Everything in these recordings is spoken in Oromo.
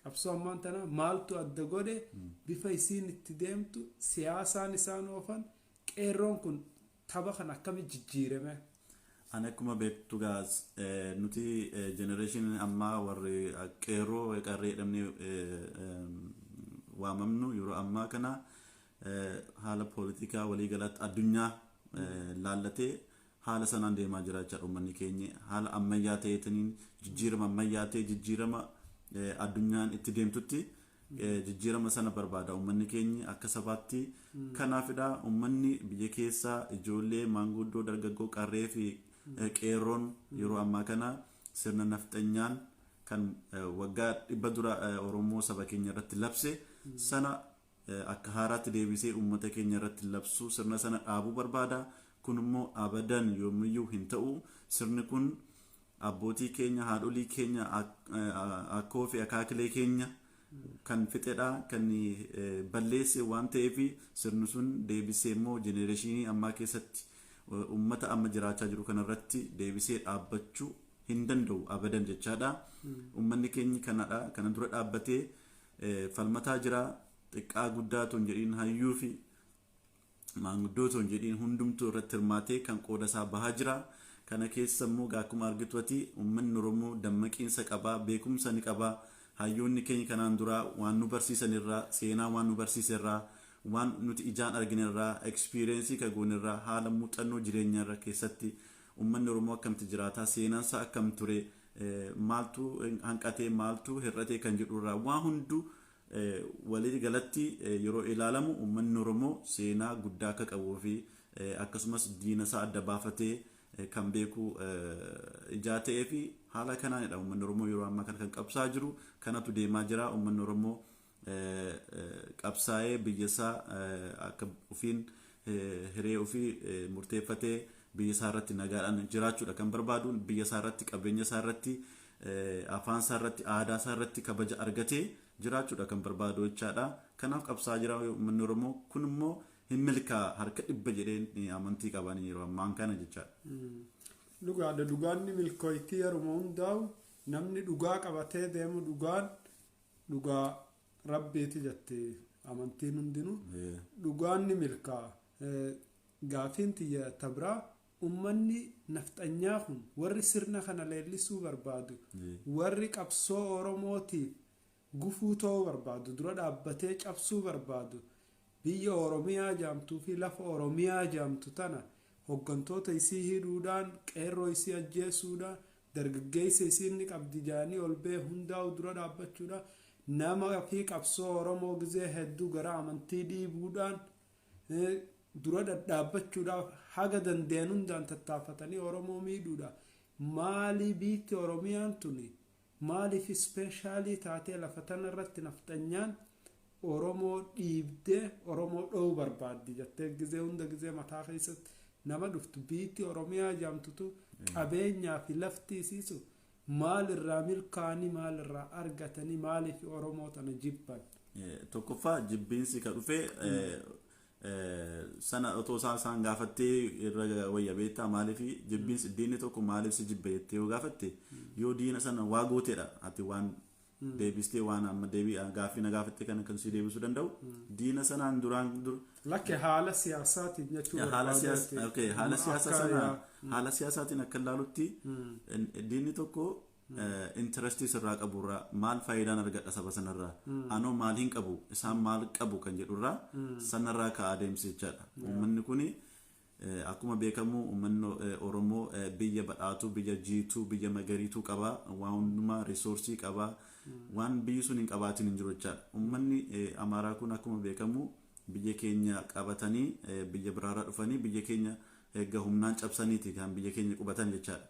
Qabsoo ammaan tana maaltu adda godhe? Bifa isiin itti deemtu, siyaasaan isaan oofan, qeerroon kun tapha kan akkami jijjiirame? Ani akkuma beektu gaas nuti generation ammaa warri qeerroo qarree jedhamnee waamamnu yeroo ammaa kana haala poolitikaa waliigalaatti addunyaa laallatee haala sanaan deemaa jira jechaadha. Uummanni keenya haala ammayyaa ta'eetiniin, jijjiirama ammayyaa ta'e, jijjiirama addunyaan itti deemtutti jijjiirama sana barbaada uummanni keenya akka sabaatti. Kanaafidha uummanni biyya keessaa, ijoollee, maanguddoo, dargaggoo, qarree fi qeerroon yeroo ammaa kana sirna nafxanyaan kan waggaa 100 dura Oromoo saba keenya irratti labse sana akka haaraatti deebisee uummata keenya irratti labsuu, sirna sana dhaabuu barbaada. Kun immoo abadan yoomiyyuu hin ta'u. Sirni kun abbootii keenya, haadholii keenya, akkoo fi akaakilee keenya kan fixedha, kan balleesse waan ta'eef, sirni sun deebisee immoo generation ammaa keessatti uummata amma jiraachaa jiru kanarratti deebisee dhaabbachuu hin danda'u abadan jechaadha. Uummanni keenya kanadha. Kana dura dhaabbatee falmataa jira. Xiqqaa guddaa otoo hin jedhiin, hayyuu fi maanguddoo otoo hin jedhiin, hundumtuu irratti hirmaatee kan qooda isaa bahaa jira. Kana keessa immoo akkuma argitu ati uummanni Oromoo dammaqiinsa qabaa, beekumsa ni qabaa. Hayyoonni keenya kanaan dura waan nu barsiisan irraa, seenaa waan nu barsiise irraa, waan nuti ijaan argine irraa, experience ka goone irraa, haala muuxannoo jireenya irra keessatti uummanni Oromoo akkamitti jiraataa, seenaan isaa akkam ture, maaltu hanqatee, maaltu hir'atee kan jedhu irraa, waan hunduu walii galatti yeroo ilaalamu uummanni Oromoo seenaa guddaa akka qabuu fi akkasumas diina isaa adda baafatee kan beeku ijaa ta'ee fi haala kanaanidha uummanni Oromoo yeroo ammaa kana kan qabsaa jiru. Kanatu deemaa jira. Uummanni Oromoo qabsaa'ee biyya isaa akka ofiin hiree ofii murteeffatee biyya isaa irratti nagaadhaan jiraachuudha kan barbaadu. Biyya isaa irratti, qabeenya isaa irratti, afaan isaa irratti, aadaa isaa irratti kabaja argatee jiraachuudha kan barbaadu jechaadha. Kanaaf qabsaa jira uummanni Oromoo. Kun immoo hin milkaa harka 100 jedheen amantii qaban yeroo ammaan kana jechaadha. Dhugaadha, dhugaan ni milkooytii. Yeruma hundaa'u namni dhugaa qabatee deemu, dhugaan dhugaa rabbiiti jette amantiin hundinuu, dhugaan ni milkaa'a. Gaafiin tiyya tabraa, ummanni nafxanyaa kun, warri sirna kana leellisuu barbaadu, warri qabsoo Oromootiif gufuu ta'uu barbaadu, dura dhaabbatee cabsuu barbaadu, biyya Oromiyaa jaamtuu fi lafa Oromiyaa jaamtu tana hoggantoota isii hidhuudhaan, qeerroo isii ajjeesuudhaan, dargaggeessa isii inni qabdi jaanii ol ba'e hundaa'u dura dhaabbachuudhaan, nama fi qabsoo Oromoo gizee hedduu gara amantii dhiibuudhaan dura dhadhaabbachuudhaaf haga danda'an hundaan tattaaffatanii Oromoo miidhuudha. Maalii biitti Oromiyaan tuni maaliif special taatee lafa tana irratti nafxanyaan Oromoo dhiibdee Oromoo dhoowuu barbaaddi jettee gizee hunda gizee mataa keessatti nama dhuftu, biitti Oromiyaa jaamtutu qabeenyaa fi lafti isiisu maal irraa milkaanii, maal irraa argatanii, maaliif Oromoo tana jibban? Tokkoffaa, jibbiinsi ka dhufe sana otoo isaan gaafattee irra wayya, beektaa? Maaliif jibbiinsi, diinni tokko maaliif si jibba jettee yoo gaafatte, yoo diina sana waa gooteedha. Ati waan deebistee, waan amma deebii gaaffii na gaafatte kana kan si deebisuu danda'u diina sanaan duraan dur. Lakke, haala siyaasaatiin jechuu. Haala siyaasaa, okay, haala siyaasaa sana, haala siyaasaatiin akka ilaalutti diinni tokko interest sirraa qaburraa, maal faayidaan argadha saba sanarraa, anoo maal hin qabu, isaan maal qabu kan jedhurraa, sanarraa ka'aa adeemsi jechaadha. Uummanni kuni akkuma beekamu uummanni Oromoo biyya badhaatuu, biyya jiituu, biyya magariituu qaba. Waan hundumaa resource qaba. Waan biyyi sun hin qabaatin hin jiru jechaadha. Uummanni Amaaraa kun akkuma beekamu biyya keenya qabatanii, biyya biraarraa dhufanii biyya keenya eegga humnaan cabsaniiti kan biyya keenya qubatan jechaadha.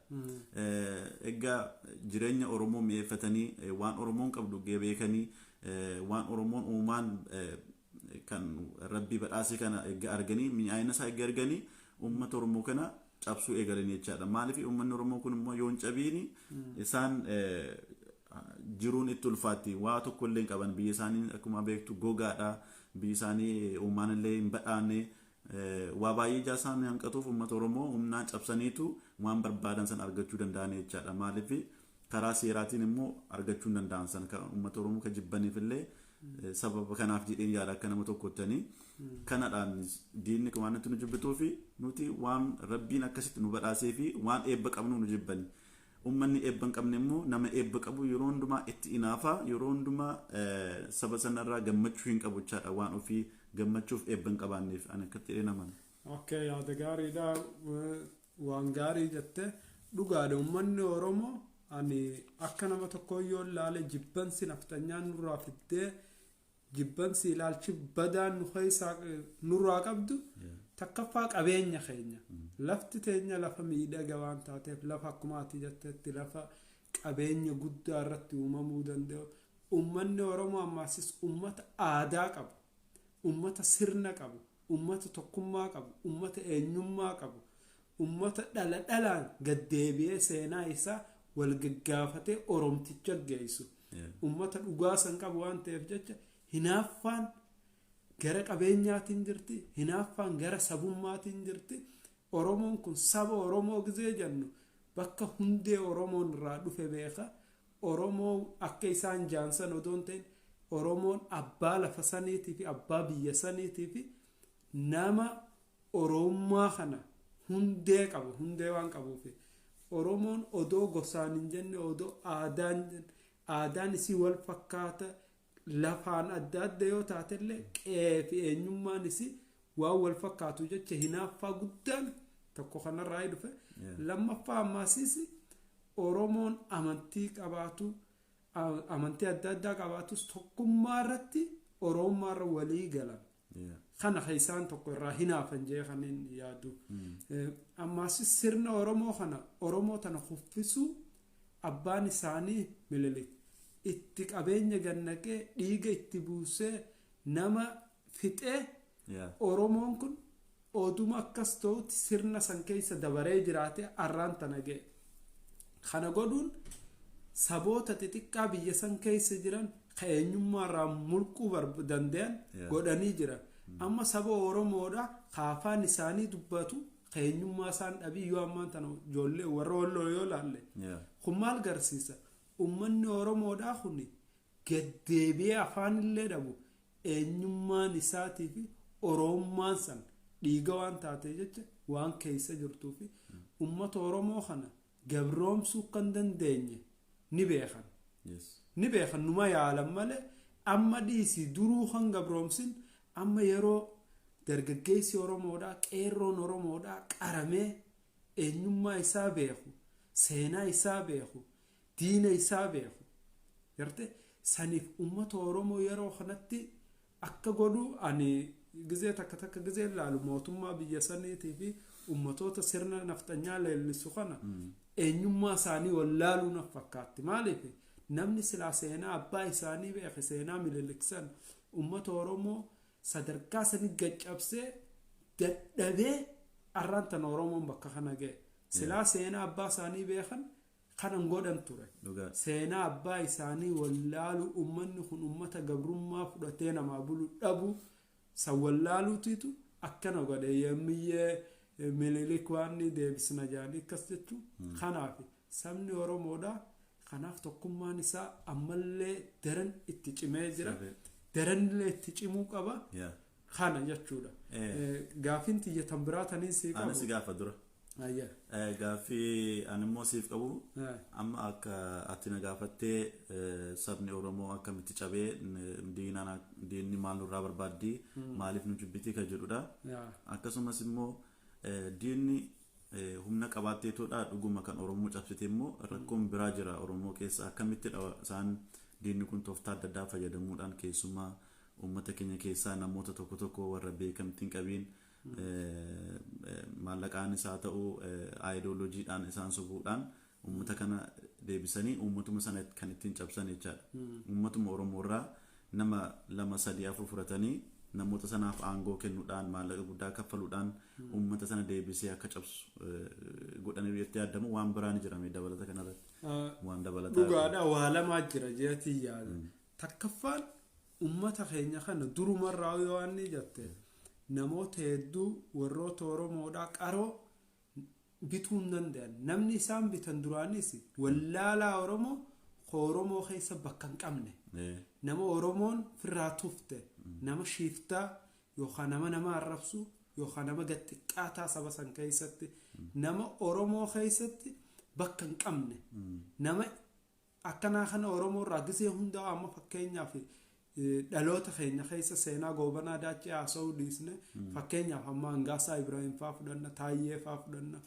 Egaa jireenya Oromoo mi'eeffatanii, waan Oromoon qabdu beekanii, waan Oromoon uumaan kan rabbii badhaasee kana eegga arganii, mi'aayina isaa eegga arganii, uummata Oromoo kana cabsuu eegalan jechaadha. Maaliif uummanni Oromoo kun immoo yoo hin cabiini isaan jiruun itti ulfaatti? Waa tokko illee hin qaban. Biyya isaanii akkuma beektu gogaadha. Biyyi isaanii uumaan illee hin badhaanne. Waa baay'ee ijaa isaan hanqatuuf uummata Oromoo humnaan cabsaniitu waan barbaadan san argachuu danda'an jechaadha. Maaliif Karaa seeraatiin immoo argachuu hin danda'an sana kan uummata Oromoo kan jibbaniif illee sababa kanaaf jedheen yaada akka nama tokkottanii kanadhaan diinni waan nuti nu jibbituu fi nuti waan rabbiin akkasitti nu badhaasee fi waan eebba qabnu nu jibbani. Uummanni eebba hin qabne immoo nama eebba qabu yeroo hundumaa itti inaafaa, yeroo hundumaa saba sanarraa gammachuu hin qabu jechaadha, waan ofii gammachuuf eebba hin qabaanneef ani akkatti jedhee naman. Okay, yaada gaariidha. Waan gaarii jette, dhugaadha. Uummanni Oromoo ani akka nama tokkoo yoo ilaale jibbansi nafxanyaan nurraa fiddee, jibbansi ilaalchi badaan nu keessaa nurraa qabdu takkaffaa qabeenya keenya. Lafti teenya lafa miidhaga waan taateef, lafa akkuma ati jettetti lafa qabeenya guddaa irratti uumamuu danda'u. Uummanni Oromoo ammaasis uummata aadaa qabu, uummata sirna qabu, uummata tokkummaa qabu, uummata eenyummaa qabu, uummata dhala dhalaan gaddeebi'ee seenaa isaa wal gaggaafatee oromticha geessu. Uummata dhugaa san qabu waan ta'eef jecha hinaaffaan gara qabeenyaatiin jirti, hinaaffaan gara sabummaatiin jirti. Oromoon kun saba Oromoo gizee jennu bakka hundee Oromoon irraa dhufe beeka. Oromoo akka isaan jaansan odoo hin ta'in Oromoon abbaa lafa saniitii fi abbaa biyya saniitii fi nama Oromummaa kana hundee qabu, hundee waan qabuuf Oromoon odoo gosaan hin jenne, odoo aadaan aadaan isii wal fakkaata, lafaan adda adda yoo taatellee qe'ee fi eenyummaan isii waan wal fakkaatu jecha hinaaffaa guddaan tokko kanarraa dhufe. Lammaffaa ammaasiis Oromoon amantii qabaatu, amantii adda addaa qabaatus tokkummaa irratti Oromummaa irra walii galan. Kana isaan tokko irraa hinaafan jee kan hin yaadu. Ammaasis sirna Oromoo kana, Oromoo tana kuffisuu abbaan isaanii Minilik itti qabeenya gannaqee, dhiiga itti buusee, nama fixee, Oromoon kun oduma akkas ta'utti sirna san keessa dabaree jiraate arraan tana ga'e. Kana godhuun saboota xixiqqaa biyya san keessa jiran ka eenyummaa irraa mulquu danda'an godhanii jiran. Amma saba Oromoodha ka afaan isaanii dubbatu ka eenyummaa isaan dhabii yoo ammaan tana ijoollee warra Walloo yoo laalle. Kun maal garsiisa? Uummanni Oromoodhaa kun gaddeebi'ee afaan illee dhabu eenyummaan isaatii fi Oromummaan san dhiiga waan taate jecha waan keessa jirtuu fi uummata Oromoo kana gabroomsuu kan dandeenye ni beekan. Ni beekan, numa yaalan malee amma dhiisii duruu kan gabroomsin amma yeroo dargaggeessi Oromoodhaa, qeerroon Oromoodhaa qaramee eenyummaa isaa beeku, seenaa isaa beeku, diina isaa beeku. Garte saniif uummata Oromoo yeroo kanatti akka godhu ani gizee takka takka gizee ilaalu mootummaa biyya saniitii fi uummatoota sirna nafxanyaa leellisu kana eenyummaa isaanii wallaaluu na fakkaatti. Maaliif namni silaa seenaa abbaa isaanii beeke, seenaa Minilik san, uummata Oromoo sadarkaa sanii gaccabsee dadhabee arraan tana Oromoon bakka kana ga'e. Silaa seenaa abbaa isaanii beekan kanan godhan ture. Seenaa abbaa isaanii wallaaluu, uummanni kun uummata gabrummaa fudhatee namaa bulu dhabu san wallaaluutiitu akkana godhe. Yemmiyyee Minilik waan ni deebisna jedhanii akkas jechuun kanaaf sabni Oromoodha. Kanaaf tokkummaan isaa ammallee daran itti cimee jira. Daranillee itti cimuu qaba. Kana jechuudha. Gaaffiin tiyya tan biraa taniin sii qabu. Anis gaafa dura. Gaaffii ani immoo siif qabu amma akka ati na gaafattee sabni Oromoo akkamitti cabee, diinni maal nurraa barbaaddi, maaliif nu jibbitii kan jedhudha. Akkasumas immoo diinni humna qabaatteetudha dhuguma kan Oromoo cabsite immoo rakkoon biraa jira Oromoo keessa, akkamittidha isaan diinni kun tooftaa adda addaa fayyadamuudhaan keessumaa uummata keenya keessaa namoota tokko tokko warra beekamtii hin qabiin maallaqaan isaa ta'uu aayidooloojiidhaan isaan sobuudhaan uummata kana deebisanii uummatuma sana kan ittiin cabsan jechaadha. Uummatuma Oromoo irraa nama lama sadii afur fudhatanii namoota sanaaf aangoo kennuudhaan maallaqa guddaa kaffaluudhaan uummata sana deebisee akka cabsu godhanii itti yaadamu waan biraa ni jira dabalata kanarratti. Waan dabalataa. Dhugaadha, waa lamaa jira jeetii yaada. Takkaffaan uummata keenya kana durumarraa yoo waan ni jette namoota hedduu warroota Oromoodhaa qaroo bituu hin danda'an. Namni isaan bitan duraanis wallaalaa Oromoo Oromoo keessa bakka hin qabne. Nama Oromoon firraa tufte, nama shiiftaa yookaan nama nama arrabsu yookaan nama gaxiqqaataa saba san keessatti, nama Oromoo keessatti bakka hin qabne, nama akkanaa kana Oromoo irraa gisee hundaa. Amma fakkeenyaaf dhaloota keenya keessa seenaa Goobanaa Daachee haasa'uu dhiisne, fakkeenyaaf amma Hangaasaa Ibrahim faa fudhanna, Taayyee faa fudhanna,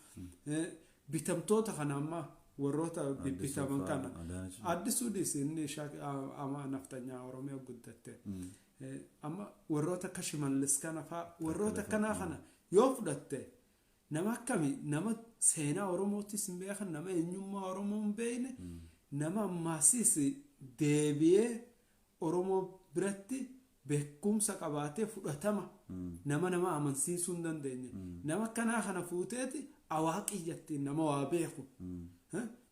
bitamtoota kana amma warroota bibbitaman kana Addisuu dhiisi, inni amma naftanyaa Oromiyaa guddatte. Amma warroota akka Shimallis kana faa, warroota akkanaa kana yoo fudhatte, nama akkami? Nama seenaa Oromootis hin beekan, nama eenyummaa Oromoo hin beekne, nama ammaasiis deebi'ee Oromoo biratti beekumsa qabaatee fudhatama nama nama amansiisuu hin dandeenye. Nama akkanaa kana fuuteeti awaaqii jettiin, nama waa beeku,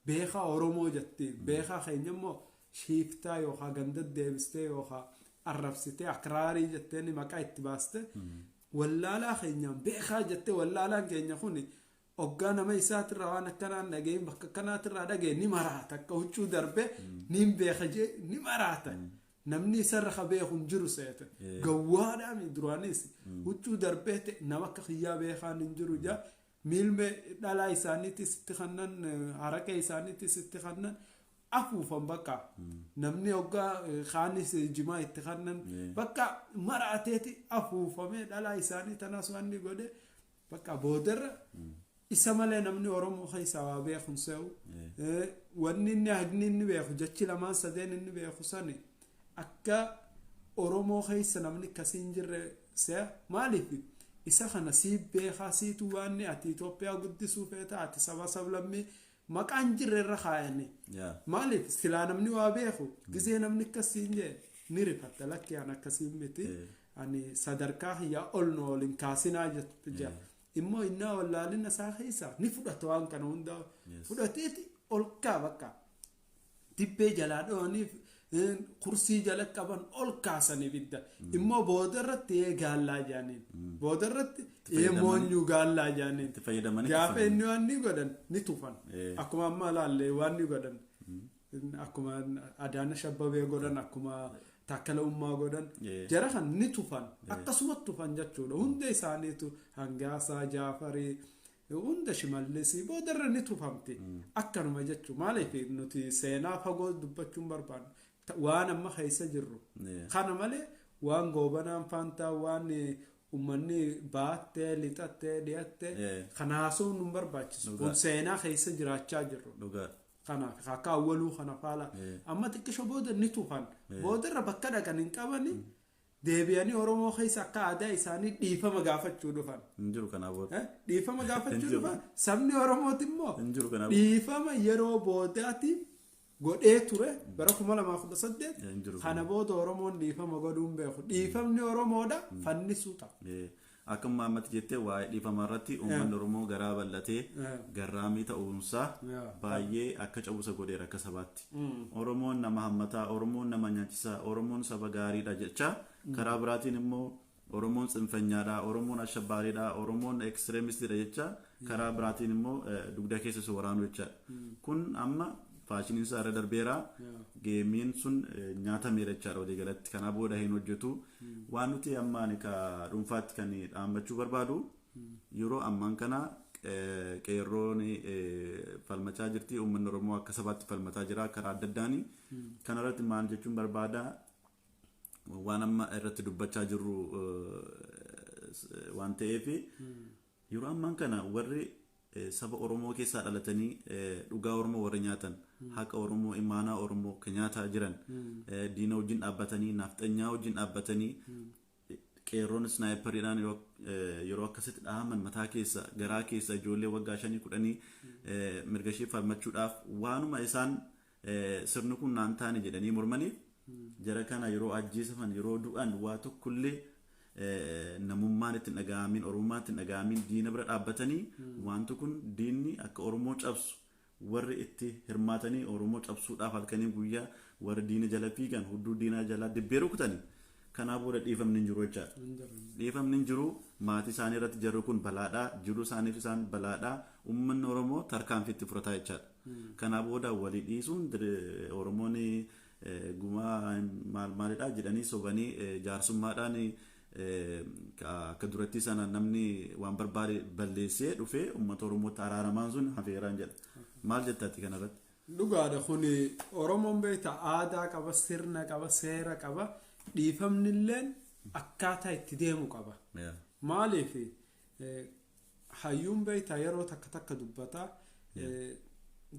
beekaa Oromoo jettiin. Beekaa keenya immoo shiiftaa yookaan ganda deebistee yookaan arrabsitee akraarii jetteen maqaa itti baaste. Wallaalaa keenyaan beekaa jettee, wallaalaan keenya kun hoggaa nama isaatirraa waan akkanaan dhageen, bakka akkanaatirraa dhageen ni maraata. Akka huccuu darbee ni beeka jee ni maraata. Namni isarra ka beeku hin jiru seete. Gawwaadhaan duraanis huccuu darbee ta'e, nama akka kiyyaa beekaan hin jiru jaa. Miilmee dhalaa isaaniitis itti kannan, haraqee isaaniitis itti kannan, afuufan. Bakka namni hoggaa kaanis jimaa itti kannan, bakka maraateeti afuufamee dhalaa isaanii tanaas waan inni godhe. Bakka boodarra isa malee namni Oromoo keessaa waa beeku hin se'u. Wanni inni hagni inni beeku, jechi lamaan sadeen inni beeku sani, akka Oromoo keessa namni akkasii hin jirre se'a. Maaliif isa kana sii beekaa siitu waan ati Itoophiyaa guddisuu feeta, ati saba sablammii maqaan jirre irra kaayani? Maaliif silaa namni waa beeku gizee namni akkasii hin jee ni rifatta. Lakki, an akkasii miti, ani sadarkaa kiyyaa ol nu ol hin kaasinaa jetta. Immoo innaa wallaalina isaa keessa ni fudhata. Waan kana hundaa fudhateeti ol kaa, bakka dibbee jalaa dho'aniif kursii jala qaban ol kaasan ibidda. Immoo booda irratti ee gaallaa jaaniin, booda irratti ee moonyuu gaallaa jaaniin. Gaafa inni waan ni godhan ni tufan. Akkuma amma ilaalle waan ni godhan, akkuma Adaana Shabbabee godhan, akkuma Taakkala Ummaa godhan, jara kan ni tufan, akkasuma tufan jechuudha. Hunda isaaniitu, Hangaasaa, Jaafarii, hunda, Shimallisii boodarra ni tufamti akkanuma jechuu. Maaliif nuti seenaa fagoo dubbachuun barbaannu waan amma keessa jirru kana malee, waan Goobanaan faantaa, waan ummanni baattee lixattee dhiyattee kana haasa'uun nu barbaachisu. Kun seenaa keessa jiraachaa jirru. Kanaaf akka awwaluu kana faala amma xiqqisho booda ni tufan. Boodarra bakka dhaqan hin qabani, deebi'anii Oromoo keessa akka aadaa isaanii dhiifama gaafachuu dhufan. Hin jiru kanaa booda. Dhiifama gaafachuu dhufan. Sabni Oromooti immoo dhiifama yeroo boodaati godhee ture bara 2018. Kana booda Oromoon dhiifama godhuun beeku. Dhiifamni Oromoodha fannisuu ta'a. Akka ammatti jettee, waa'ee dhiifama irratti uummanni Oromoo garaa bal'atee garraamii ta'uunsaa baay'ee akka cabusa godheera akka sabaatti. Oromoon nama hammataa, Oromoon nama nyaachisaa, Oromoon saba gaariidha jecha, karaa biraatiin immoo Oromoon tsinfanyaadha, Oromoon ashabbaariidha, Oromoon extremistiidha jecha, karaa biraatiin immoo dugda keessa si waraanu jechaadha. Kun amma fashioniin isaa irra darbeera. Gameiin sun nyaatameera jechaadha walii galatti. Kanaa booda hin hojjetu. Waan nuti ammaan ka dhuunfaatti kan dhaammachuu barbaadu, yeroo ammaan kana qeerroon falmachaa jirti. Uummanni Oromoo akka sabaatti falmataa jira karaa adda addaani. Kanarratti maal jechuun barbaada? Waan amma irratti dubbachaa jirru waan ta'eef, yeroo ammaan kana warri saba Oromoo keessaa dhalatanii dhugaa Oromoo warri nyaatan, haqa Oromoo, imaanaa Oromoo kan nyaataa jiran, diina wajjin dhaabbatanii, naafxanyaa wajjin dhaabbatanii, qeerroon sniperiidhaan yeroo akkasitti dhahaman mataa keessa, garaa keessa, ijoollee waggaa 5 10 mirga ishee falmachuudhaaf waanuma isaan sirni kun naan taane jedhanii mormaniif jara kana yeroo ajjeesaman, yeroo du'an, waa tokkollee namummaan itti hin dhaga'amin, Oromummaan itti hin dhaga'amin, diina bira dhaabbatanii, wanti kun diinni akka Oromoo cabsu warri itti hirmaatanii Oromoo cabsuudhaaf halkanii guyyaa warri diina jala fiigan, hudduu diinaa jala dibbee rukutanii. Kanaa booda dhiifamni hin jiru jechaadha. Dhiifamni hin jiru, maatii isaanii irratti jarri kun balaadhaa, jiruu isaaniif isaan balaadhaa, uummanni Oromoo tarkaanfii itti fudhataa jechaadha. Kanaa booda walii dhiisuun Oromoon gumaa maal maalidhaa jedhanii sobanii jaarsummaadhaan akka duratti sana namni waan barbaade balleessee dhufee uummata Oromootti araaramaan sun hafeeraan jedha. Maal jettaati kanarratti? Dhugaadha, kuni Oromoon beekta aadaa qaba, sirna qaba, seera qaba, dhiifamnilleen akkaataa itti deemu qaba. Maaliif hayyuun beekta yeroo takka takka dubbata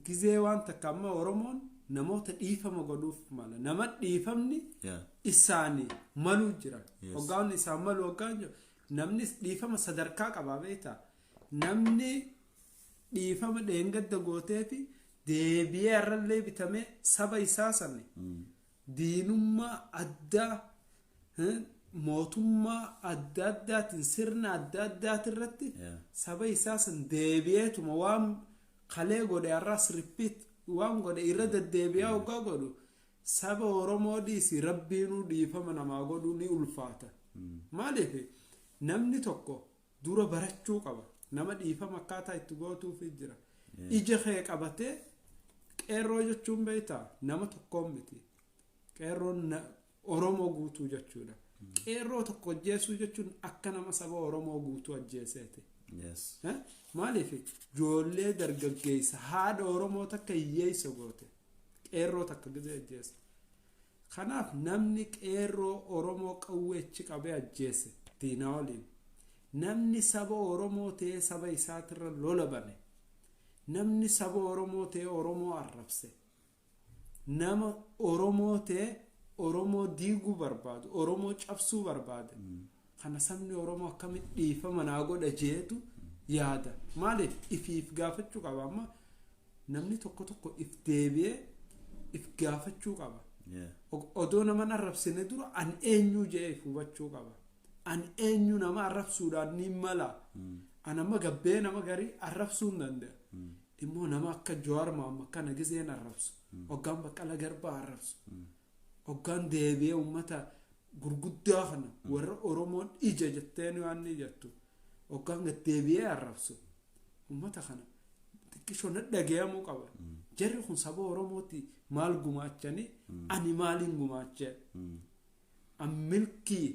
gizee waan takka amma Oromoon namoota dhiifama godhuuf mala, nama dhiifamni isaanii maluu jira. Hoggaan isaan malu hoggaan jiru namni dhiifama sadarkaa qaba beekta. Namni dhiifama dheengadda gootee fi deebi'ee har'allee bitamee saba isaa sani diinummaa addaa, mootummaa adda addaatiin, sirna adda addaatirratti saba isaa san deebi'eetuma waan kalee godhe har'as repeat waan godhe irra deddeebi'aa hoggaa godhu, saba Oromoo dhiisi, Rabbiinuu dhiifama namaa godhuu ni ulfaata. Maaliif namni tokko dura barachuu qaba. Nama dhiifama akkaataa itti gootuufi jira. Ija kee qabatee qeerroo jechuun beektaa nama tokkoon miti. Qeerroon Oromoo guutuu jechuudha. Qeerroo tokko ajjeesuu jechuun akka nama saba Oromoo guutuu ajjeeseeti. Maaliif ijoollee dargaggeessa haadha Oromoo takka hiyyeessa goote qeerroo takka gizee ajjeese. Kanaaf namni qeerroo Oromoo qawweechi qabee ajjeese diinaa waliin, namni saba Oromoo ta'ee saba isaatirra lola bane, namni saba Oromoo ta'ee Oromoo arrabse, nama Oromoo ta'ee Oromoo diiguu barbaadu, Oromoo cabsuu barbaade, kana sabni Oromoo akkamitti dhiifama naa godha jeetu yaada. Maaliif ifiif gaafachuu qaba. Amma namni tokko tokko if deebi'ee if gaafachuu qaba. Odoo nama arrabsine dura an eenyuu jedhee if hubachuu qaba. An eenyu nama arrabsuudhaan ni mala? An amma gabbee nama garii arrabsuu hin danda'a. Immoo nama akka Jawaar Mohaammed kana gizeen arrabsu, hoggaan Baqqala Garbaa arrabsu, hoggaan deebi'ee uummata gurguddaa kana warra Oromoon ija jetteen waan ni jettu hoggaan gad deebi'ee arrabsu, uummata kana xiqqishoo na dhagayamuu qaba. Jarri kun saba Oromooti maal gumaachanii, ani maaliin gumaachee? An milkii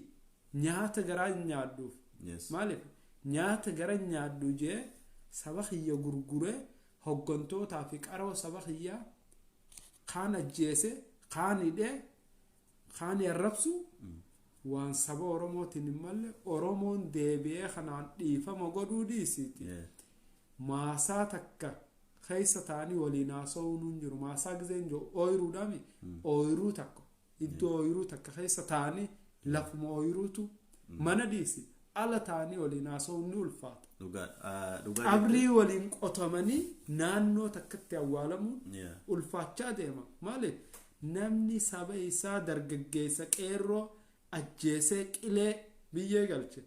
nyaata garaa nyaadhuuf. Maaliif nyaata gara nyaadhu jee saba kiyya gurguree hoggantootaa fi qaroo saba kiyyaa kaan ajjeese, kaan hidhee, kaan arrabsu? Waan saba Oromootiin hin malle. Oromoon deebi'ee kanaan dhiifama godhuu dhiisiiti. Maasaa takka keessa ta'anii waliin haasa'uun hin jiru. Maasaa gizeen jiru ooyiruudhaami, ooyiruu takka, iddoo ooyiruu takka keessa ta'anii, lafuma ooyiruutu mana dhiisi, ala ta'anii waliin haasa'uun ni ulfaata. Dhugaa. Qabrii waliin qotamanii naannoo takkatti awwaalamuun ulfaachaa deema. Maaliif namni saba isaa dargaggeessa qeerroo ajjeesee qilee biyyee galche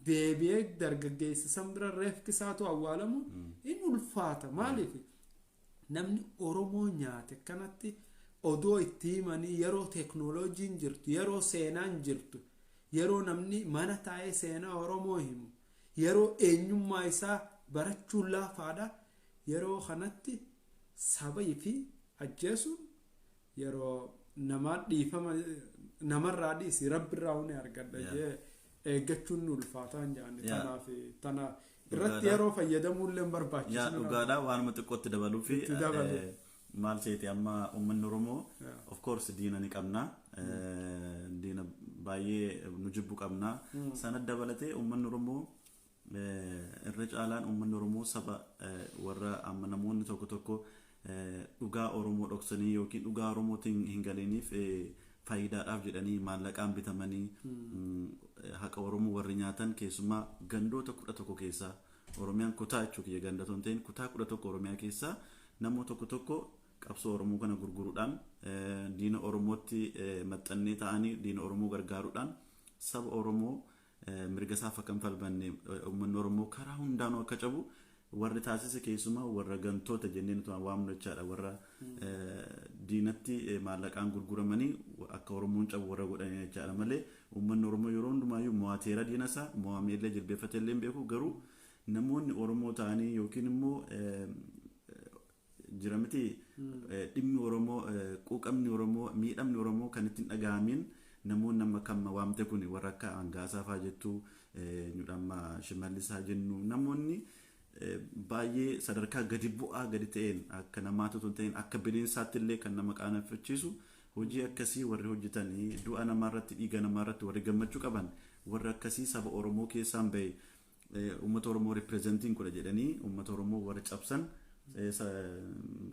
deebi'ee dargaggeessa san bira reefki isaatu awwaalamuun in ulfaata. Maaliif namni Oromoo nyaate kanatti odoo itti himanii, yeroo teeknooloojiin jirtu, yeroo seenaan jirtu, yeroo namni mana taa'ee seenaa Oromoo himu, yeroo eenyummaa isaa barachuun laafaadha, yeroo kanatti saba fi ajjeesuun yeroo namaa dhiifama namarraa dhiisi, Rabbirraa huni argadha jee eeggachuun nu ulfaataan jedhani. Tanaaf tana irratti yeroo fayyadamuullee barbaachisu. Dhugaadha, waanuma xiqqootti dabaluu fi maal seeti, amma uummanni Oromoo of course diina ni qabna, diina baay'ee nu jibbu qabna. Sana dabalatee uummanni Oromoo irra caalaan uummanni Oromoo saba warra amma namoonni tokko tokko dhugaa Oromoo dhoksanii yookiin dhugaa Oromootiin hin galiiniif faayidaadhaaf jedhanii maallaqaan bitamanii haqa Oromoo warri nyaatan, keessumaa gandoota 11 keessaa, Oromiyaan kutaa jechuu kiyya, ganda osoo hin ta'in kutaa 11 Oromiyaa keessaa namoota tokko tokko qabsoo Oromoo kana gurguruudhaan, diina Oromootti maxxannee ta'anii diina Oromoo gargaaruudhaan saba Oromoo mirga isaaf akka hin falmanne, uummanni Oromoo karaa hundaanuu akka cabu Warri taasise keessumaa warra gantoota jennee nuti waamnu jechaadha. Warra diinatti maallaqaan gurguramanii akka Oromoon cabu warra godhanii jechaadha malee, uummanni Oromoo yeroo hundumaayyuu mo'ateera diina isaa, mo'ameellee jilbeeffatee illee hin beeku. Garuu namoonni Oromoo ta'anii yookiin immoo jira miti, dhimmi Oromoo, quuqamni Oromoo, miidhamni Oromoo kan ittiin dhaga'amiin, namoonni amma kan waamte kun, warra akka Hangaasaa fa'aa jettu, amma Shimallisaa jennu, namoonni baay'ee sadarkaa gadi bu'aa gadi ta'een, akka namaatti otoo hin ta'in akka bineensaatti illee kan nama qaaneffachiisu hojii akkasii warri hojjetanii, du'a namaarratti, dhiiga namaarratti warri gammachuu qaban, warri akkasii saba Oromoo keessaan bahe, uummata Oromoo represent godha jedhanii uummata Oromoo warri cabsan,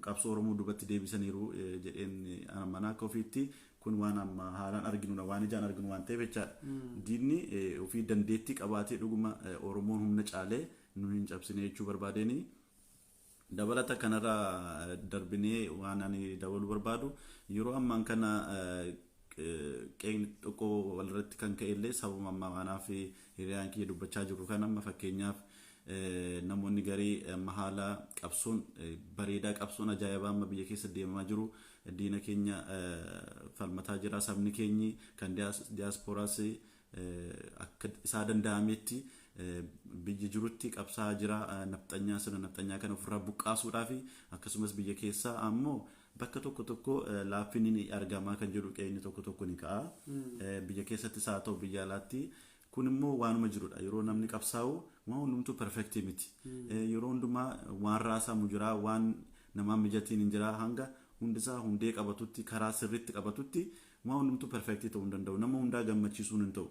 qabsoo Oromoo duubatti deebisaniiru jedheen mana akka ofiitti. Kun waan amma haalaan arginudha, waan ijaan arginu waan ta'eef jechaadha. Diinni ofii dandeettii qabaatee dhuguma Oromoon humna caalee nu hin cabsine jechuu barbaadeni. Dabalata kanarraa darbinee waan ani dabaluu barbaadu, yeroo ammaan kana qeeqni xiqqoo walirratti kan ka'e illee sababa ammaa kanaaf hiriyaan kiyya dubbachaa jiru kan amma fakkeenyaaf namoonni garii amma haala qabsoon bareedaa, qabsoon ajaa'ibaa amma biyya keessa deemaa jiru, diina keenya falmataa jira, sabni keenyi kan diyaaspooraas akka isaa danda'ametti biyya jirutti qabsaa jira, nafxanyaa sirna nafxanyaa kana ofirraa buqqaasuudhaaf. Akkasumas biyya keessaa ammoo bakka tokko tokko laaffinni ni argamaa kan jedhu qe'inni tokko tokko ni ka'a. Biyya keessattis haa ta'u biyya alaatti, kun immoo waanuma jirudha. Yeroo namni qabsaa'u waan hundumtuu perfect miti. Yeroo hundumaa waan raasamu jira, waan namaa mijatiin hin jira. Hanga hundisaa hundee qabatutti, karaa sirriitti qabatutti, waan hundumtuu perfect ta'uu hin danda'u. Nama hundaa gammachiisuun hin ta'u.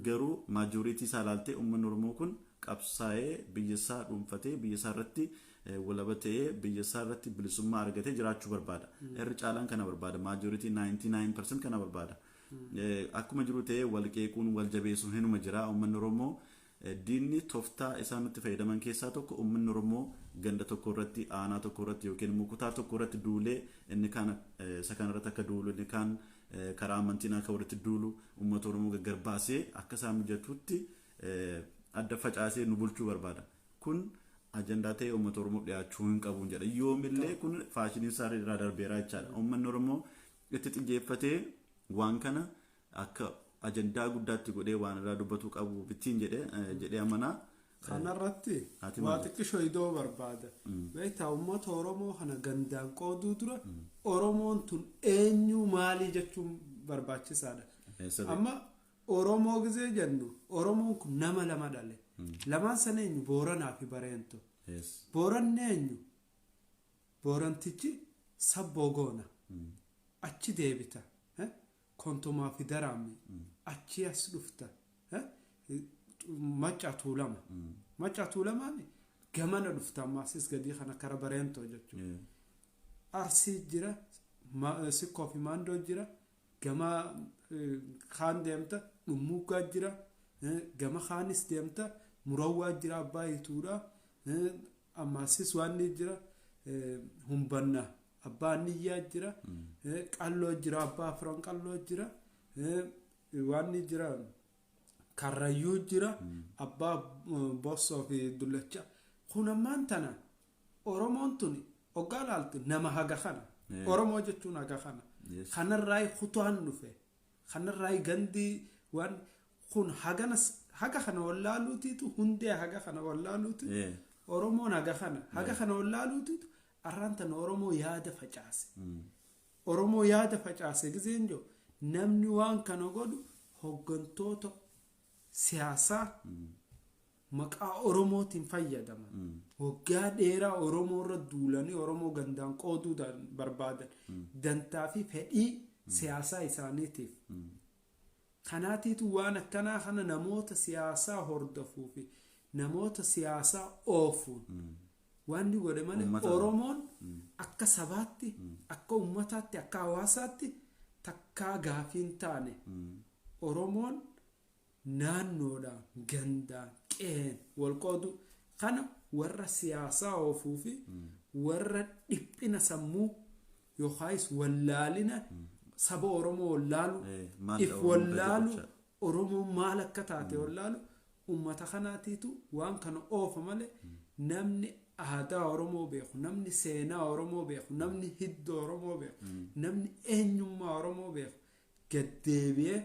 Garuu majority isaa ilaaltee uummanni Oromoo kun qabsaa'ee biyya isaa dhuunfatee, biyya isaa irratti walaba ta'ee, biyya isaa irratti bilisummaa argatee jiraachuu barbaada. Irri caalaan kana barbaada. Majority 99% kana barbaada. Akkuma jiru ta'ee wal qeequun, wal jabeessuun hinuma jira. Uummanni Oromoo, diinni tooftaa isaan nutti fayyadaman keessaa tokko, uummanni Oromoo ganda tokko irratti, aanaa tokko irratti yookiin immoo kutaa tokko irratti duulee, inni kaan isa kana irratti akka duulu, inni kaan karaa amantiin akka walitti duulu, uummata Oromoo gargar baasee akka isaan mijatutti adda facaasee nu bulchuu barbaada. Kun ajandaa ta'ee uummata Oromoo dhiyaachuu hin qabu jedha. Yoomillee kun fashion isaa irraa darbeera jechaadha. Uummanni Oromoo itti xiyyeeffatee waan kana akka ajandaa guddaatti godhee waan irraa dubbatu qabu bittiin jedhee amanaa. Kanarratti waa xiqqishoo iddoo barbaada. Beektaa, uummata Oromoo kana gandaan qooduu dura Oromoon tun eenyu, maalii jechuun barbaachisaadha. Amma Oromoo gizee jennu, Oromoon kun nama lama dhale. Lamaan sana eenyu? Booranaa fi Bareento. Booranni eenyu? Boorantichi sabboo goona. Achi deebita. Kontomaa fi Daraammi. Achi as dhufta. Macca Tuulama. Macca Tuulamaan gamana dhufta, ammasis gadii kana kara Bareentoo jechuudha. Arsii jira, Sikkoo fi Maandoo jira, gama kaan deemta Dhummuuggaa jira, gama kaanis deemta Murawwaa jira, Abbaa Ituudha, ammasis waan ni jira, Humbanna Abbaa Niyyaa jira, Qalloo jira, Abbaa Afran Qalloo jira, waan ni jira, Karrayyuu jira, Abbaa Bossoo fi Dullacha. Kun ammaan tana Oromoon tun hoggaa laaltu nama haga kana. Oromoo jechuun haga kana. Kanarraa kutaan dhufe, kanarraa gandii, waan kun hagana haga kana wallaaluutiitu, hundee haga kana wallaaluuti. Oromoon haga kana wallaaluutiitu arraan tana Oromoo yaada facaase. Oromoo yaada facaase gizeen jiru, namni waan kana godhu hoggantoota siyaasaa maqaa Oromootiin fayyadaman. Waggaa dheeraa Oromoo irra duulanii Oromoo gandaan qooduu barbaadan. Dantaa fi fedhii siyaasaa isaaniitiif. Kanaatiitu waan akkanaa kana namoota siyaasaa hordofuu fi namoota siyaasaa oofuun waan inni godhe malee, Oromoon akka sabaatti, akka ummataatti, akka hawaasaatti takkaa gaafii hin taane. Oromoon naannoodhaan, gandaan, qe'een wal qoodu kana warra siyaasaa oofuu fi warra dhiphina sammuu yookaas wallaalina saba Oromoo wallaalu, if wallaalu, Oromoon maal akka taate wallaalu, ummata kanaatiitu waan kana oofa malee namni Aadaa Oromoo beeku, namni seenaa Oromoo beeku, namni hidda Oromoo beeku, namni eenyummaa Oromoo beeku gaddeebi'ee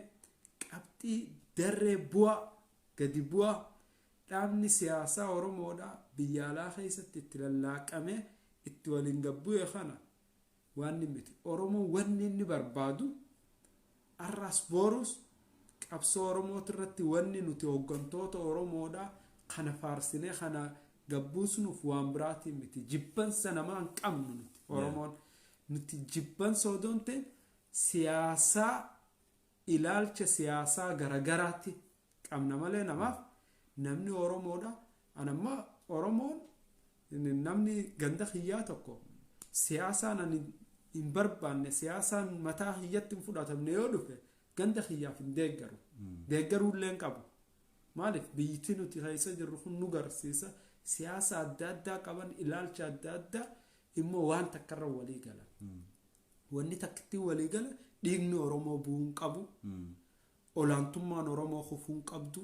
qabxii darree bu'aa gadi bu'aa dhaabni siyaasaa Oromoodhaa biyya alaa keessatti itti lallaaqamee itti waliin gabbu'e kana waan miti. Oromoon wanni inni barbaadu arras boorus qabsoo Oromooti irratti wanni nuti hooggantoota Oromoodhaa kana faarsinee kana gabbuusnuuf waan biraatiin miti. Jibbansa namaa hin qabnu nuti Oromoon. Nuti jibbansa odoo hin ta'in siyaasaa, ilaalcha siyaasaa garagaraatti qabna malee namaaf namni Oromoodha. Anamma Oromoon namni ganda kiyyaa tokko siyaasaan ani hin barbaanne, siyaasaan mataa kiyyatti hin fudhatamne yoo dhufe ganda kiyyaaf hin deeggaru. Deeggaruu illee hin qabu. Maaliif biyyittii nuti keessa jirru kun nu garsiisa, siyaasa adda addaa qaban, ilaalcha adda addaa immoo waan takkarra walii galan. Wanni takkitti walii gala dhiigni Oromoo bu'uu hin qabu. Olaantummaan Oromoo kufuu hin qabdu.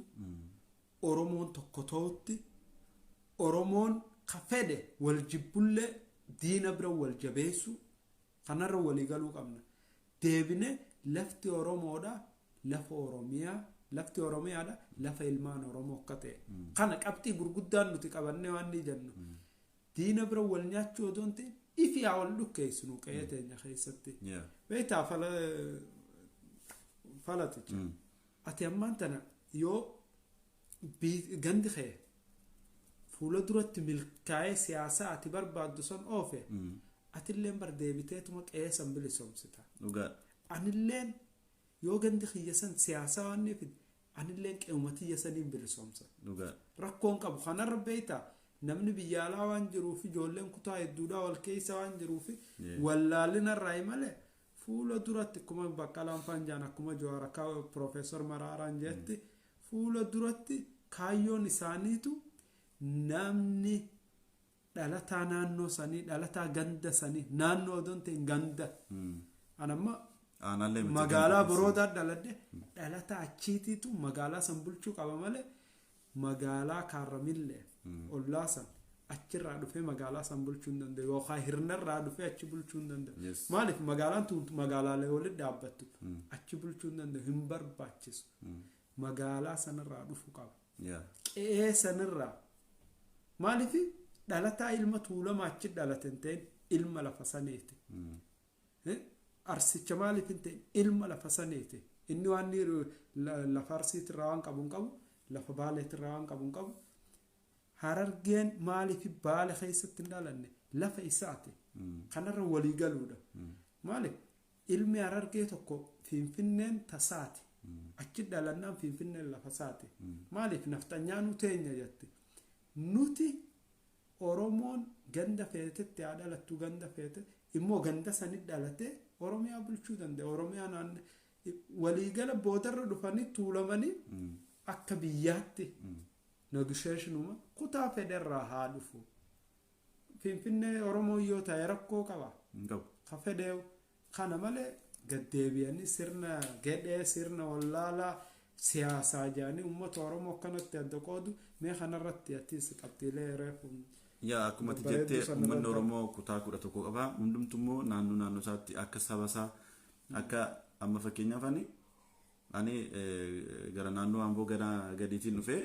Oromoon tokko ta'utti Oromoon ka fedhe wal jibbullee diina bira wal jabeessu kanarra walii galuu qabna. Deebine lafti Oromoodha lafa Oromiyaa, lafti Oromiyaadha lafa ilmaan Oromoo akka ta'e. Kana qabxii gurguddaan nuti qabannee waan ni jennu. Diina bira wal nyaachuu odoo hin ta'in ifi haa wal dhukkeessinu qe'ee teenya keessatti. Beektaa falaticha. Ati ammaan tana yoo gandi kee fuula duratti milkaa'ee siyaasaa ati barbaaddu san oofe, atilleen bar deebiteetuma qe'ee san bilisoomsita. Anilleen yoo gandi kiyya san siyaasaa waan ni fide, anilleen qe'uma tiyya saniin bilisoomsa. Rakkoon qabu kanarra beektaa namni biyya alaa waan jiruuf, ijoolleen kutaa hedduudhaa wal keessa waan jiruuf wallaalinarraa malee fuula duratti akkuma Baqqalaan faan jaan, akkuma Jawaar, akka Piroofeesar Maraaraan jetti, fuula duratti kaayyoon isaaniitu namni dhalataa naannoo sanii, dhalataa ganda sanii, naannoo odoo hin ta'in ganda. Anamma Aanaallee miti magaalaa ganda. Boroodaa dhaladhe, dhalataa achiitiitu magaalaa san bulchuu qaba malee magaalaa Kaarramillee ollaa san achirraa dhufee magaalaa san bulchuu hin danda'u yookaan Hirnarraa dhufee achi bulchuu hin danda'u. Maaliif magaalaan tun magaalaalee walitti dhaabbattu achi bulchuu hin danda'u, hin barbaachisu. Magaalaa sanarraa dhufuu qaba. Qe'ee sanirraa, maaliif dhalataa ilma Tuulamaa achi dhalate hin ta'in, ilma lafa saniiti. Arsicha maaliif hin ta'in, ilma lafa saniiti. Inni waan lafa Arsiitirraa waan qabu hin qabu, lafa Baaleetirraa waan qabu hin qabu. Harargeen maaliif Baale keessatti hin dhalanne, lafa isaati. Kanarra walii galuudha. Maaliif ilmi Harargee tokko Finfinneen tasaati. Achi dhalannaan Finfinneen lafa isaati. Maaliif nafxanyaanuu teenya jetti. Nuti Oromoon ganda feetetti haa dhalattu, ganda feete immoo ganda sanit dhalatee Oromiyaa bulchuu danda'a. Oromiyaa naannoo waliigala boodarra dhufanii tuulamanii akka biyyaatti negotiationuma kutaa fedherraa haa dhufu. Finfinnee Oromoo yoo ta'e rakkoo qaba. Hin qabu. Ka fedheewu kana malee gaddeebi'anii sirna gedhee, sirna wallaalaa siyaasaa jedhanii uummata Oromoo akkanatti adda qoodu. Mee kanarratti atis qabxiilee reefu Yaa, akkuma ati babbareedduu jettee sana uummanni irratti. Oromoo kutaa 11 qaba. Hundumtu immoo naannoo naannoo isaatti akka saba isaa, akka amma fakkeenyaaf ani gara naannoo Amboo gara gadiitiin dhufee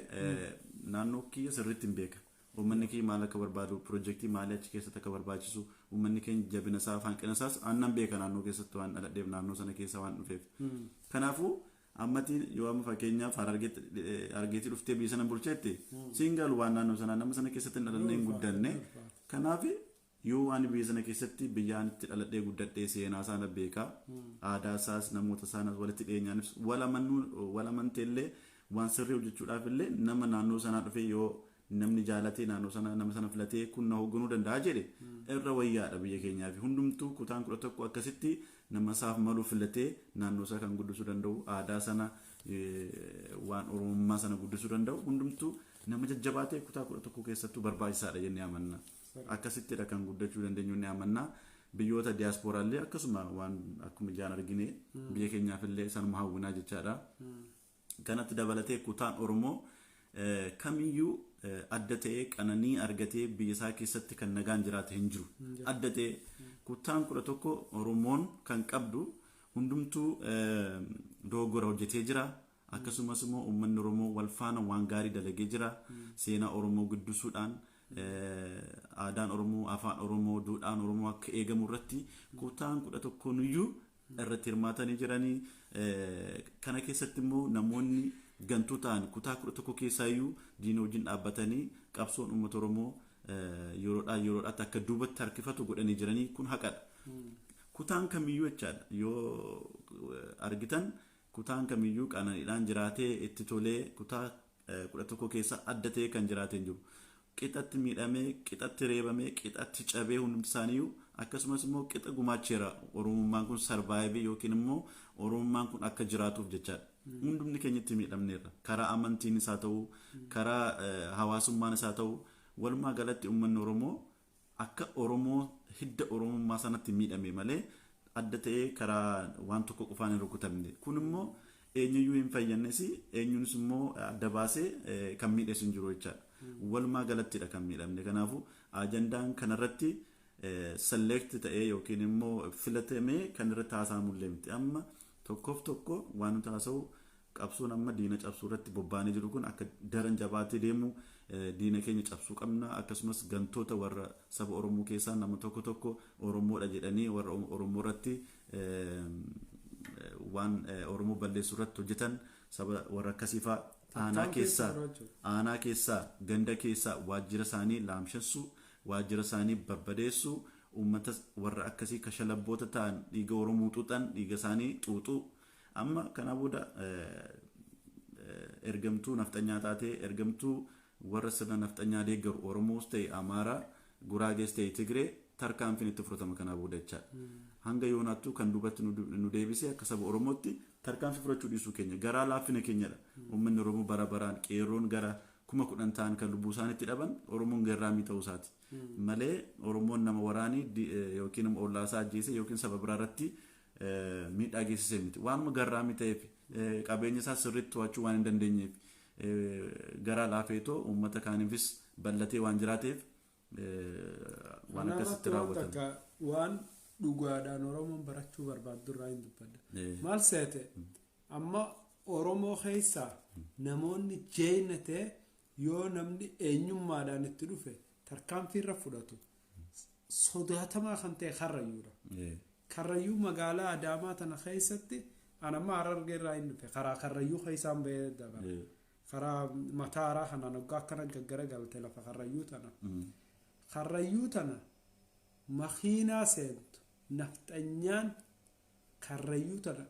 naannoo kiyya sirriitti hin beeka. Uummanni kiyya maal akka barbaadu, piroojeektii maalii achi keessatti akka barbaachisu, uummanni keenya jabina isaa, hanqina isaas aannan beeka, naannoo keessatti waan dhaladheef, naannoo sana keessa waan dhufeef. Kanaafuu ammatiin yoo amma fakkeenyaaf Harargeetti dhuftee biyya sana bulcheetti siin galu, waan naannoo sanaa nama sana keessatti hin dhalanne, hin guddanne. Kanaaf yoo ani biyya sana keessatti, biyya ani itti dhaladhee guddadhee, seenaa sana beekaa, aadaa isaas, namoota isaas walitti dhiyeenyaanis wal amanuu, wal amanteellee waan sirrii hojjechuudhaaf illee nama naannoo sanaa dhufee, yoo namni jaalatee naannoo sana nama sana filatee kun na hoogganuu danda'a jedhe irra wayyaadha biyya keenyaa fi hundumtuu kutaan 11 akkasitti nama isaaf malu filatee naannoo isaa kan guddisuu danda'u, aadaa sana, waan Oromummaa sana guddisuu danda'u, hundumtuu nama jajjabaatee kutaa 11 keessattuu barbaachisaadha jennee amanna. Akkasittidha kan guddachuu dandeenyu ni amanna. Biyyoota diyaasporaallee akkasuma waan akkuma ijaan argine biyya keenyaaf illee sanuma hawwinaa jechaadha. Kanatti dabalatee kutaan Oromoo kamiyyuu Adda ta'ee qananii argatee biyya isaa keessatti kan nagaan jiraate hin jiru. Adda ta'ee kutaan 11 Oromoon kan qabdu hundumtuu dogoggora hojjetee jira. Akkasumas immoo uummanni Oromoo wal faana waan gaarii dalagee jira. Seenaa Oromoo guddisuudhaan aadaan Oromoo, afaan Oromoo, duudhaan Oromoo akka eegamu irratti kutaan 11 iyyuu irratti hirmaatanii jiranii. Kana keessatti immoo namoonni gantuu ta'an kutaa 11 keessaayyuu diina wajjin dhaabbatanii qabsoon uummata Oromoo yeroodhaa yeroodhaatti akka duubatti harkifatu godhanii jiranii, kun haqadha. Kutaan kamiyyuu jechaadha, yoo argitan, kutaan kamiyyuu qananiidhaan jiraatee itti tolee kutaa 11 keessa adda ta'ee kan jiraatee hin jiru. Qixatti miidhamee, qixatti reebamee, qixatti cabee hundumti isaaniiyyuu, akkasumas immoo qixa gumaacheera Oromummaan kun survive yookiin immoo Oromummaan kun akka jiraatuuf jechaadha. Hundumni keenyatti miidhamneerra. Karaa amantiin isaa ta'uu, karaa hawaasummaan isaa ta'uu, walumaa galatti uummanni Oromoo akka Oromoo hidda Oromummaa sanatti miidhame malee adda ta'ee karaa waan tokko qofaan hin rukutamne. Kun immoo eenyuyyuu hin fayyannes, eenyuunis immoo adda baasee kan miidhes hin jiru jechaadha. Walumaa galattidha kan miidhamne. Kanaafuu ajandaan kanarratti select ta'ee yookiin immoo filatamee kan irratti haasa'amullee miti. Amma tokkoof tokko waan nuti haasa'u, qabsoon amma diina cabsuu irratti bobba'anii jiru kun akka daran jabaatee deemu, diina keenya cabsuu qabna. Akkasumas gantoota warra saba Oromoo keessaa nama tokko tokko Oromoodha jedhanii warra Oromoo irratti waan Oromoo balleessuu irratti hojjetan, saba warra akkasiifaa aanaa keessaa, aanaa keessaa, ganda keessaa waajjira isaanii laamshessuu, waajjira isaanii barbadeessuu, uummata warra akkasii kashalabboota ta'an, dhiiga Oromoo xuuxan, dhiiga isaanii xuuxuu. Amma kana booda ergamtuu nafxanyaa taatee, ergamtuu warra sirna nafxanyaa deeggaru, Oromoos ta'e Amaaraa, Guraagees ta'e Tigree, tarkaanfiin itti fudhatama kanaa booda jechaadha. Hanga yoonaattuu kan duubatti nu deebisee akka saba Oromootti tarkaanfii fudhachuu dhiisuu keenya, garaa laaffina keenyadha. Uummanni Oromoo bara baraan qeerroon gara 10,000 ta'an kan lubbuu isaaniitti dhaban Oromoon garraamii ta'uu isaati. Malee Oromoon nama waraanii yookiin ollaa isaa ajjeese yookiin saba biraa irratti miidhaa geessisee miti. Waanuma garraamii ta'eef, qabeenya isaa sirriitti to'achuu waan hin dandeenyeef, garaa laafeetoo uummata kaaniifis bal'atee waan jiraateef waan akkasitti raawwatan. Waan dhugaadhaan Oromoon barachuu barbaaddu irraa hin dubbadha. Maal seete, amma Oromoo keessaa namoonni jeeyna ta'e yoo namni eenyummaadhaan itti dhufe tarkaanfii irra fudhatu sodaatamaa kan ta'e Karrayyuudha. Karrayyuu magaalaa Adaamaa tana keessatti, anamma Harargee irraa hin dhufe, karaa Karrayyuu keessaan bahee dabala. Karaa Mataaraa kanaan waggaa akkana gaggara galte lafa Karrayyuu tana. Karrayyuu tana makiinaa seentu nafxanyaan Karrayyuu tana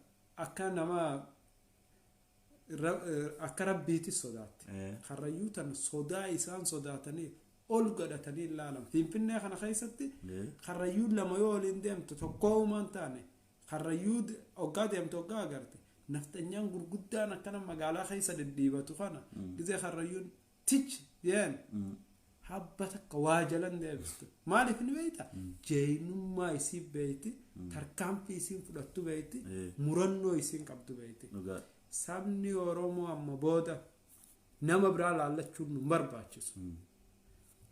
akka nama akka rabbiitti sodaatti. Karrayyuu tana sodaa isaan sodaatanii ol godhatanii ilaalan. Finfinnee kana keessatti Karrayyuun lama yoo waliin deemtu tokko uumaan taane, Karrayyuu hoggaa deemtu hoggaa agarte nafxanyaan gurguddaan akkana magaalaa keessa dhidhiibatu kana gizee Karrayyuun tich yeen habba takka waa jalan deebistu. Maaliif ni beeyta? Jeenyummaa isii beeyti, tarkaanfii isiin fudhattu beeyti, murannoo isiin qabdu beeyti. Sabni Oromoo amma booda nama biraa laallachuun nu barbaachisu.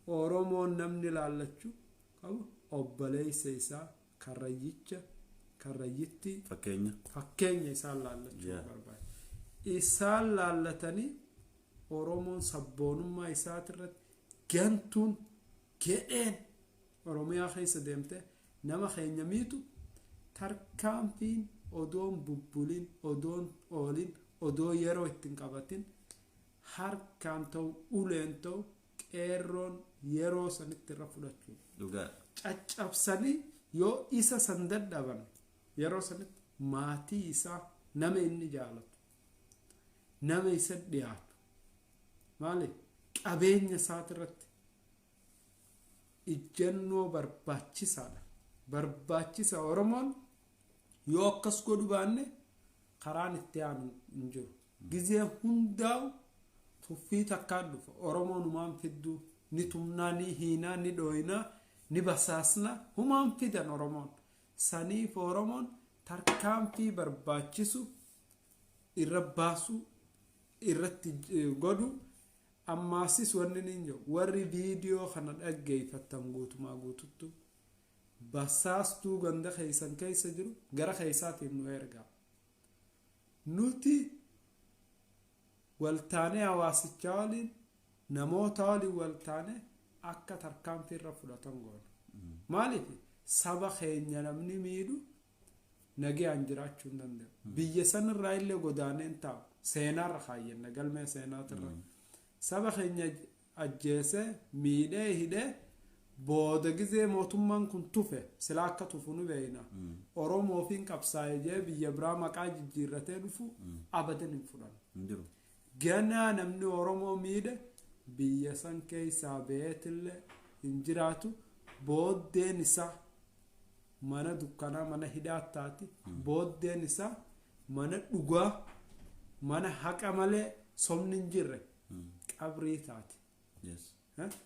Oromoon namni laallachuu qabu obboleessa isaa Karrayyicha, Karrayyitti. Fakkeenya. Fakkeenya isaan laallachuu barbaachisa. Isaan laallatanii Oromoon sabboonummaa isaatirratti gantuun gedheen Oromiyaa keessa deemte nama keenya miitu tarkaanfiin odoon bubbulin, odoon oolin, odoo yeroo ittiin qabatin, harkaan ta'u uleen ta'u, qeerroon yeroo sanitti irra fudhachuu caccabsanii, yoo isa san dadhaban yeroo sanitti maatii isaa, nama inni jaalatu, nama isa dhiyaatu, maali, qabeenya isaatirratti ijjannoo barbaachisaadha. Barbaachisa. Oromoon yoo akkas godhu baanne karaan itti aanu hin jiru. Gizee hundaa'u tuffii takkaan dhufa. Oromoon humaan fidduu, ni tumnaa, ni hiinaa, ni dhooyinaa, ni basaasnaa, humaan fidan Oromoon. Saniif Oromoon tarkaanfii barbaachisu irra baasuu irratti godhu. Ammaasis wanni niin jiru, warri viidiyoo kana dhaggeeffattan guutumaa guututtu basaastuu ganda keessan keessa jiru gara keessaatiin nu ergaa. Nuti waltaanee hawaasichaa waliin, namoota waliin waltaanee akka tarkaanfii irra fudhatan goona. Maaliif saba keenya namni miidhu nagayaan jiraachuu hin danda'u. Biyya sanirraa illee godaaneen taa'u seenaarra kaayyanna, galmee seenaatirra. Saba keenya ajjeesee miidhee hidhee booda gizee mootummaan kun tufe, sila akka tufu nu beeyna. Oromoofiin qabsaa'ee jee biyya biraa maqaa jijjiirratee dhufu abadan hin fudhannu. Hin jiru. Ganaa namni Oromoo miidhe biyya san keessaa baheetillee hin jiraatu. Booddeen isaa mana dukkanaa, mana hidhaa taati. Booddeen isaa mana dhugaa, mana haqa malee somni hin jirre, qabrii taati.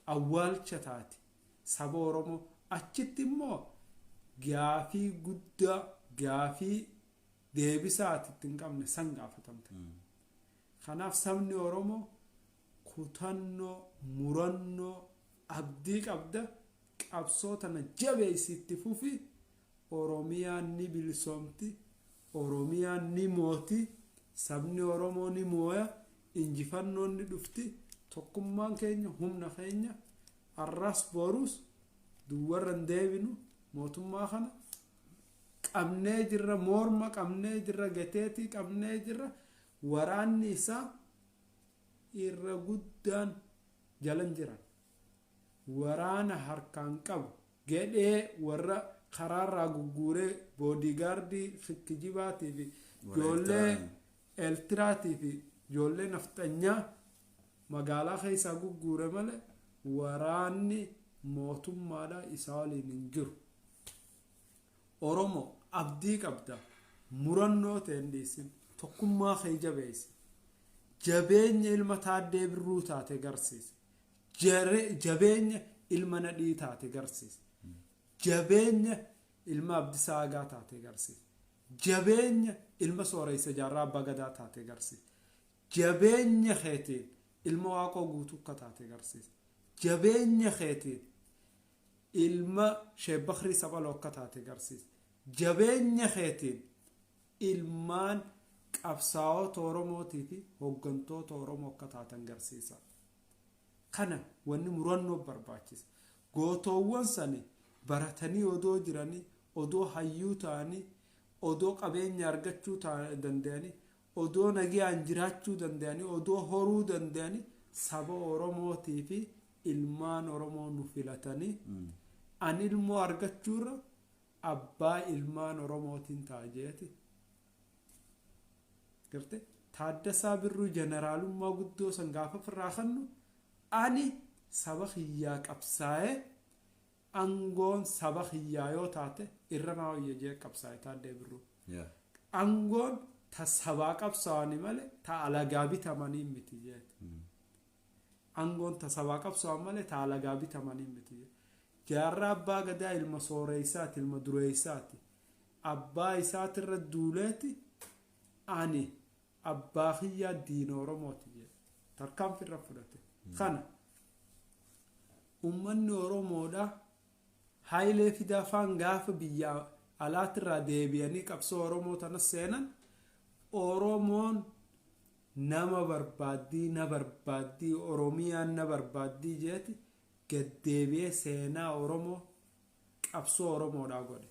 Awwaalcha taati. Saba Oromoo achitti immoo gaafii guddaa, gaafii deebisaati itti hin qabne san gaafatamte. Kanaaf sabni Oromoo kutannoo, murannoo, abdii qabda, qabsoo tana jabeessitti fufi. Oromiyaan ni bilisoomti, Oromiyaan ni mooti, sabni Oromoo ni mooya, injifannoon ni dhufti. Tokkummaan keenya humna keenya. Arras borus duwwarra hin deebinu. Mootummaa kana qabnee jirra, morma qabnee jirra, gateetii qabnee jirra. Waraanni isaa irra guddaan jalan jiran, waraana harkaan qabu gedhee warra karaarraa gugguuree, boodigaardii kijibaatii fi ijoollee Eeltiraatii fi ijoollee nafxanyaa magaalaa keessaa gugguure malee waraanni mootummaadha isaa waliin hin jiru. Oromoo, abdii qabda, murannoo ta'e hin dhiisin, tokkummaa kee jabeessi. Jabeenya ilma Taaddee Birruu taate garsiisi. Jabeenya ilma Nadhii taate garsiisi. Jabeenya ilma Abdisaa Agaa taate garsiisi. Jabeenya ilma Sooreysa Jaarraa Abbaa Gadaa taate garsiisi. Jabeenya keetiin ilma Waaqoo Guutuu akka taate garsiisi. Jabeenya keetiin ilma Sheebbakrii Saphaloo akka taate garsiisi. Jabeenya keetiin ilmaan qabsaa'ota Oromootii fi hooggantoota Oromoo akka taatan garsiisa. Kana wanni murannoo barbaachisa. Gootoowwan sani baratanii odoo jiranii, odoo hayyuu ta'anii, odoo qabeenya argachuu danda'anii, odoo nagayaan jiraachuu danda'anii, odoo horuu danda'anii, saba Oromootii fi ilmaan Oromoo nu filatanii, an ilmoo argachuurra abbaa ilmaan Oromootiin ta'a jeeti. Garte Taaddasaa Birruu jeneraalummaa guddoo san gaafa ofirraa kannu, ani saba kiyyaa qabsaa'ee angoon saba kiyyaa yoo taate irra naa wayya jee qabsaa'e Taaddee Birruu. Angoon ta sabaa qabsaa'anii malee ta alagaa bitamanii miti jeeti. Angoon ta sabaa qabsaa'an malee ta alagaa bitamanii miti jeeti. Jaarraa Abbaa Gadaa ilma sooreessaati, ilma dureessaati. Abbaa isaatirra duuleeti ani abbaa kiyyaa diina Oromooti jedhe. Tarkaanfii irra fudhate. Kana uummanni Oromoodha Hayilee Fidaa faan gaafa biyya alaatirraa deebi'anii qabsoo Oromoo tana seenan, Oromoon nama barbaaddii, na barbaaddii, Oromiyaan na barbaaddii jeeti gaddeebi'ee seenaa Oromoo qabsoo Oromoodhaa godhe.